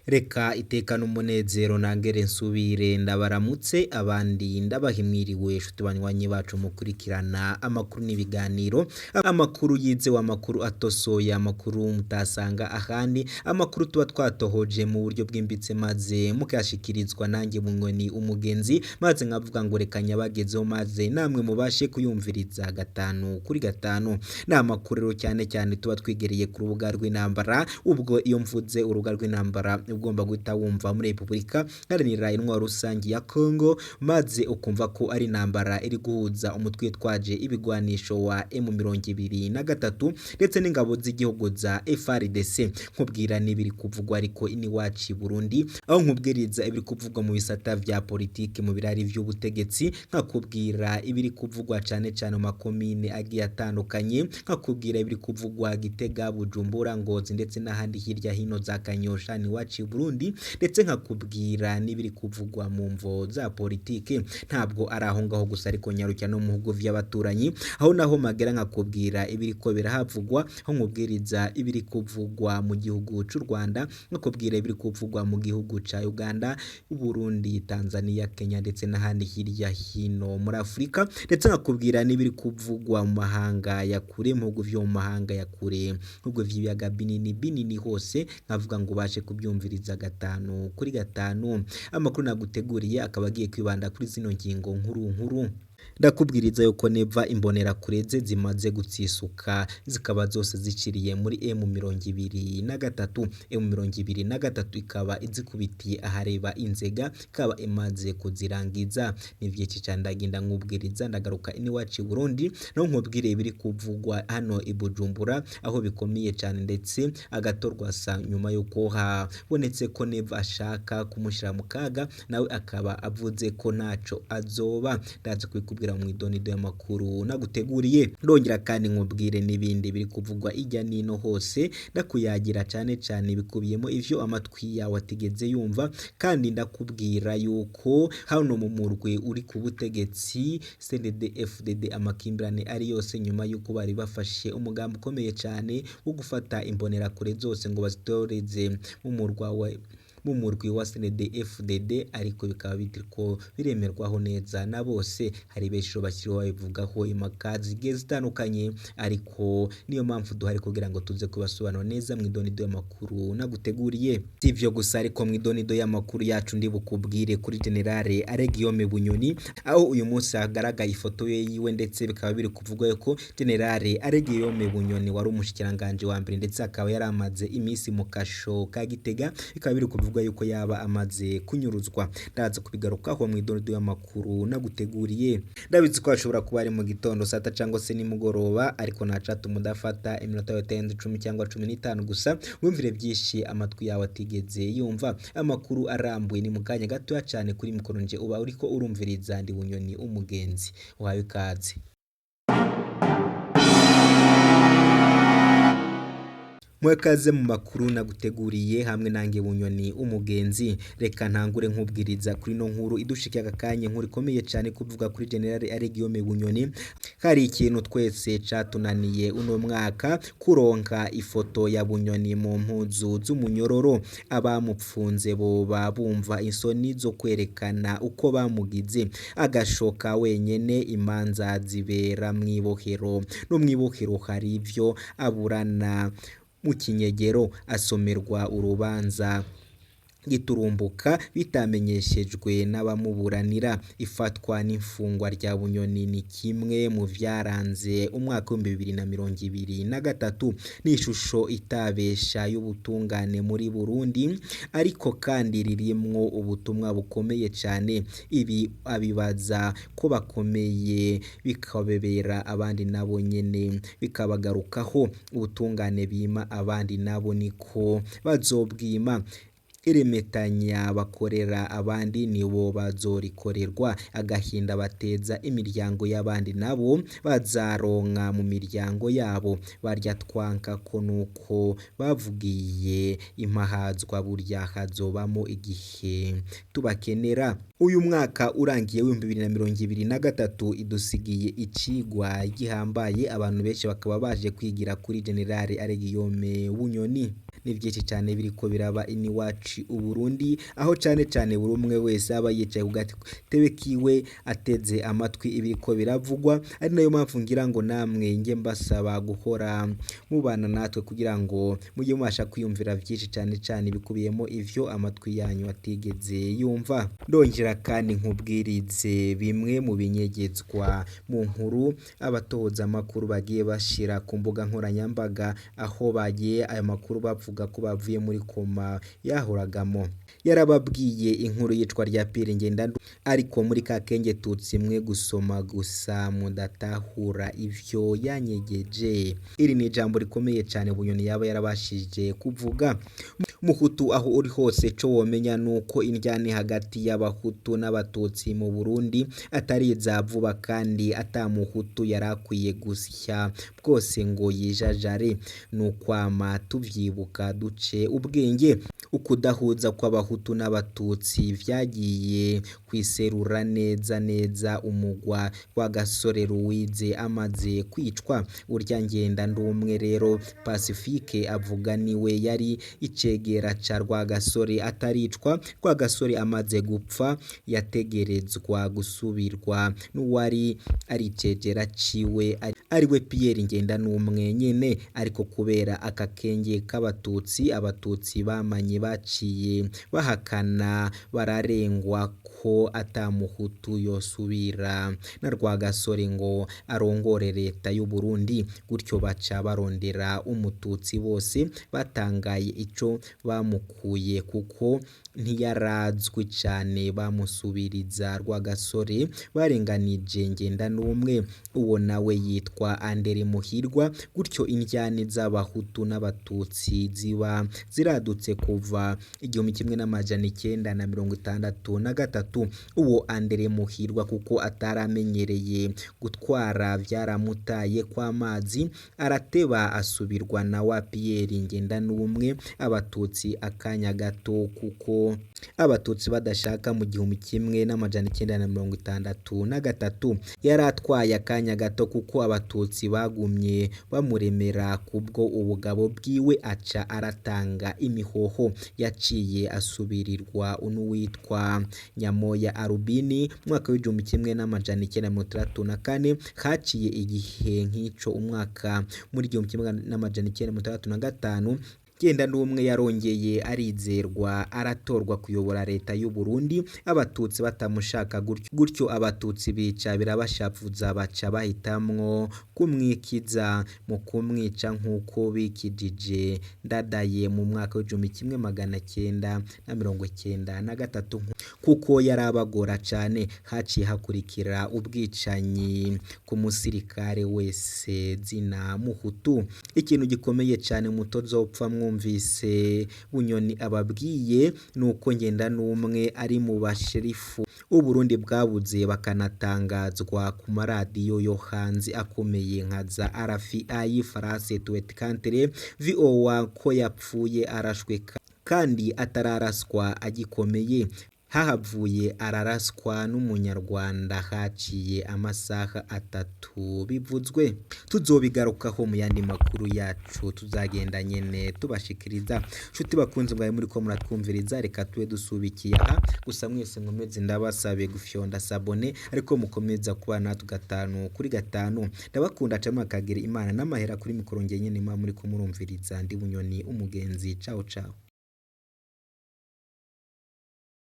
Reka iteka n'umunezero nangere nsubire ndabaramutse abandi ndabaha mwiriwe shuti banywanyi bacu mukurikirana amakuru n'ibiganiro, amakuru yizewe, amakuru atosoye, amakuru mutasanga ahandi, amakuru tuba twatohoje mu buryo bwimbitse maze mukayashikirizwa nanjye Bunyoni umugenzi, maze nkavuga ngo reka nyabagezeho maze namwe mubashe kuyumviriza gatanu kuri gatanu. Ni amakuru rero cyane cyane tuba twigereye ku rubuga rw'intambara, ubwo iyo mvuze urubuga rw'intambara ugomba guhita wumva muri Repubulika Iharanira Intwaro Rusange ya Congo, maze ukumva ko ari intambara iri guhuza umutwe witwaje ibigwanisho wa M23 ndetse n'ingabo z'igihugu za FARDC. Nkubwira n'ibiri kuvugwa ariko iniwacu i Burundi, aho nkubwiriza ibiri kuvugwa mu bisata vya politiki mu birari vy'ubutegetsi, nkakubwira ibiri kuvugwa cane cane mu makomine agiye atandukanye, nkakubwira ibiri kuvugwa Gitega, Bujumbura, Ngozi ndetse n'ahandi hirya hino za Kanyosha niwacu i Burundi, ndetse nkakubwira n'ibiri kuvugwa mu mvo za politiki. Ntabwo ari aho ngaho gusa ariko nyarukira no mu bihugu vy'abaturanyi, aho naho magera nkakubwira ibiriko birahavugwa, aho nkubwiriza ibiri kuvugwa mu gihugu c'u Rwanda, nkakubwira ibiri kuvugwa mu gihugu ca Uganda, Burundi, Tanzania, Kenya ndetse n'ahandi hirya hino muri Afurika, ndetse nkakubwira n'ibiri kuvugwa mu mahanga ya kure, mu bihugu vyo mu mahanga ya kure, mu bihugu vy'ibiyaga binini binini hose, nkavuga ngo ubashe kubyumviriza gatanu kuri gatanu. Amakuru naguteguriye akaba agiye kwibanda kuri zino ngingo nkuru nkuru. Ndakubwiriza yuko neva imbonerakure ze zimaze gutsisuka zikaba zose ziciriye muri M23. M23 ikaba izikubitiye ahareba inzega, ikaba imaze kuzirangiza. Ni vyinshi cane ndagenda nkubwiriza, ndagaruka iniwacu i Burundi no nkubwire ibiri kuvugwa hano i Bujumbura, aho bikomeye cane ndetse agatorwasa nyuma yuko habonetse ko Neva ashaka kumushira mu kaga, nawe akaba avuze ko ntaco azoba. Ndaza kubikubwira mu idonido y'amakuru naguteguriye. Ndongera kandi nkubwire n'ibindi biri kuvugwa ijya nino hose, ndakuyagira cane cane bikubiyemo ivyo amatwi yawe atigeze yumva, kandi ndakubwira yuko hano mu murwi uri ku butegetsi CNDD-FDD amakimbirane ari yose nyuma yuko bari bafashe umugambi ukomeye cane wo gufata imbonerakure zose ngo bazitoreze mu murwa wa mu murwi wa CNDD-FDD, ariko bikaba biriko biremerwaho neza na bose. Hari benshi bakiriho babivugaho impaka zigiye zitandukanye, ariko niyo mpamvu duhari kugira ngo tuze kubasobanura neza mu idonido y'amakuru naguteguriye. Si ivyo gusa ariko mu idonido y'amakuru yacu ndi bukubwire kuri Generale Aregiyome Bunyoni, aho uyu munsi hagaragaye ifoto ye yiwe, ndetse bikaba biri kuvugwa yuko Generale Aregiyome Bunyoni wari umushikiranganji wa mbere ndetse akaba yaramaze iminsi mu kasho ka Gitega, bikaba biri kuvugwa yuko yaba amaze kunyuruzwa. Ndaza kubigarukaho mu idonido y'amakuru naguteguriye. Ndabizi ko hashobora kuba ari mu gitondo sata cyangwa se nimugoroba, ariko nacatuma udafata iminota yotenze 10 cyangwa 15 gusa wumvire byinshi amatwi yawe atigeze yumva. Amakuru arambuye ni mu kanya gatoya cyane kuri mikoro nje uba uriko urumviriza ndi Bunyoni umugenzi. Uhawe ikaze. Mwekaze mu makuru naguteguriye hamwe nange Bunyoni umugenzi. Reka ntangure nkubwiriza kuri no nkuru idushikiye aka kanya, inkuru ikomeye cyane kuvuga kuri General Aregiyome Bunyoni. Hari ikintu twese catunaniye uno mwaka, kuronka ifoto ya Bunyoni mu mpuzu z'umunyororo. Abamupfunze boba bumva isoni zo kwerekana uko bamugize, agashoka wenyene. Imanza zibera mw'ibohero, no mw'ibohero hari ivyo aburana mu kinyegero, asomerwa urubanza giturumbuka bitamenyeshejwe n'abamuburanira. Ifatwa n'imfungwa rya Bunyoni ni kimwe mu vyaranze umwaka 2023. Ni ishusho itabesha y'ubutungane muri Burundi, ariko kandi ririmwo ubutumwa bukomeye cane. Ibi abibaza ko bakomeye bikabebera abandi nabo nyene bikabagarukaho. Ubutungane bima abandi nabo niko bazobwima. Iremetanya bakorera abandi nibo bazorikorerwa. Agahinda bateza imiryango y'abandi nabo bazaronka mu miryango yabo. Barya twanka ko nuko bavugiye impahazwa, burya hazobamo igihe tubakenera. Uyu mwaka urangiye w'2023 idusigiye icigwa gihambaye, abantu benshi bakaba baje kwigira kuri Generale Aregiyome Bunyoni. Ni vyinshi cane biriko biraba iniwacu Uburundi, aho cane cane buri umwe wese aba yicaye ku gatebe kiwe ateze amatwi ibiriko biravugwa, ari nayo mpamvu ngira ngo namwe nge mbasaba guhora mubana natwe kugira ngo mujye mubasha kwiyumvira vyinshi cane cane ibikubiyemo ivyo amatwi yanyu atigeze yumva. Ndongera kandi nkubwirize bimwe mu binyegezwa mu nkuru abatoza amakuru bagiye bashira ku mbuga nkoranyambaga, aho bagiye ayo makuru bavuga ko bavuye muri koma yahoragamo. Yarababwiye inkuru yicwa rya Pierre Ngendandumwe, ariko muri ka kenge tutsi mwe gusoma gusa mudatahura ivyo yanyegeje. Iri ni ijambo rikomeye cane Bunyoni yaba yarabashije kuvuga. Muhutu aho uri hose co womenya nuko indyane hagati y'abahutu n'abatutsi mu Burundi atari iza vuba, kandi ata muhutu yarakwiye gusya bwose ngo yijajare. Nukwama tuvyibuka duce ubwenge. Ukudahuza kw'abahutu n'abatutsi vyagiye kwiserura neza neza umugwa wa Gasore Louise amaze kwicwa. Urya Ngendandumwe rero Pacifique avuga niwe yari icegera ca Rwagasore ataricwa. Rwagasore amaze gupfa yategerezwa gusubirwa n'uwari ari icegera ciwe ariwe Pierre Ngendanumwe nyene, ariko kubera aka kenge k'abatutsi, abatutsi bamanye baciye bahakana bararengwa ko ata muhutu yosubira na Rwagasore ngo arongore leta y'u Burundi, gutyo baca barondera umututsi bose batangaye ico bamukuye kuko ntiyarazwi cane, bamusubiriza Rwagasore barenganije Ngendanumwe, uwo nawe yitwa Andere Muhirwa. Gutyo indyane z'abahutu n'abatutsi ziba ziradutse kuva 1963. Uwo Andere Muhirwa kuko ataramenyereye gutwara vyaramutaye kw'amazi, arateba asubirwa na wa Pierre Ngendanumwe. Abatutsi akanya gato kuko abatutsi badashaka mu 1963 yari atwaye akanya gato kuko abatutsi bagumye bamuremera kubwo ubugabo bwiwe, aca aratanga imihoho. Yaciye asubirirwa n'uwitwa Nyamoya Arubini mu mwaka w'1964. Haciye igihe nk'ico umwaka muri 1965 Ngendandumwe yarongeye arizerwa aratorwa kuyobora leta y'u Burundi, abatutsi batamushaka gutyo abatutsi bica birabashavuza baca bahitamwo kumwikiza mu kumwica nk'uko bikijije Ndadaye mu mwaka w'1993 kuko yarabagora cane. Haciye hakurikira ubwicanyi ku musirikare wese zina muhutu. Ikintu gikomeye cane mutazopfa mwumvise Bunyoni ababwiye nuko Ngendanumwe ari mu basherifu Uburundi bwabuze, bakanatangazwa ku maradiyo yo hanze akomeye nka za RFI, France 24, VOA ko yapfuye arashwe kandi atararaswa agikomeye. Hahavuye araraswa n'umunyarwanda haciye amasaha 3 bivuzwe. Tuzobigarukaho mu yandi makuru yacu tuzagenda nyene tubashikiriza. Nshuti bakunzi mwawe muriko muratwumviriza, reka tube dusubikiye aha gusa. Mwese nkomeze ndabasabe gufyonda sabone, ariko mukomeza kuba natwe 5 kuri 5. Ndabakunda cane, makagira Imana n'amahera. Kuri mikoro nge nyene mwa muriko murumviriza ndi Bunyoni umugenzi. Ciao ciao.